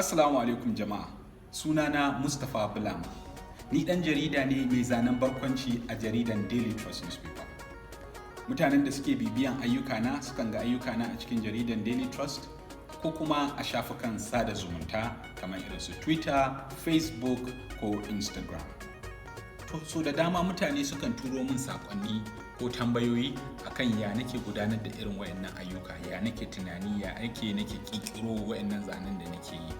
Assalamu alaikum jama'a. Sunana Mustapha Bulama. Ni ɗan jarida ne mai zanen barkwanci a jaridan Daily Trust Newspaper. Mutanen da suke bibiyan ayyukana sukan ga ayyukana a cikin jaridan Daily Trust ko kuma a shafukan sada zumunta kamar irin su Twitter, Facebook ko Instagram. To, so da dama mutane sukan turo min saƙonni ko tambayoyi akan ya nake gudanar da irin wayannan ayyuka, ya nake tunani, ya ake nake ƙirƙiro wayannan zanen da nake yi.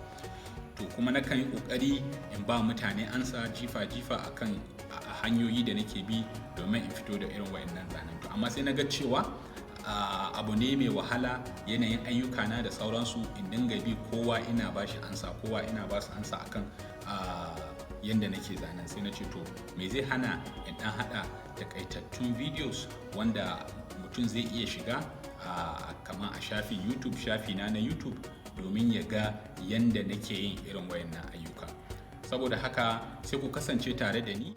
To, kuma nakan yi ƙoƙari in ba mutane ansa jifa-jifa akan hanyoyi da nake bi domin in fito da irin wayannan zanen. To, amma sai na ga cewa abu ne mai wahala, yanayin ayyukana da sauransu, in dinga bi kowa ina ba shi ansa, kowa ina ba su ansa akan yanda nake zanen. Sai na ce, to, me zai hana in ɗan haɗa takaitattun videos wanda mutum zai iya shiga kamar a shafin YouTube, shafi na na YouTube, domin ya ga yanda nake yin irin wayannan ayyuka? Saboda haka sai ku kasance tare da ni,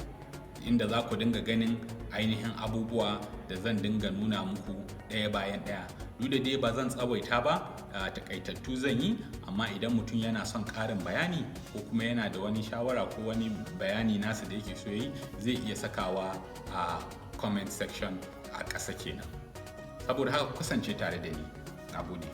inda za ku dinga ganin ainihin abubuwa da zan dinga nuna muku ɗaya bayan ɗaya. Duk da dai ba zan tsawaita ba, takaitattu zan yi, amma idan mutum yana son ƙarin bayani ko kuma yana da wani shawara ko wani bayani nasa da yake so yi, zai iya sakawa a comment section a ƙasa kenan. Saboda haka ku kasance tare da ni. Na gode.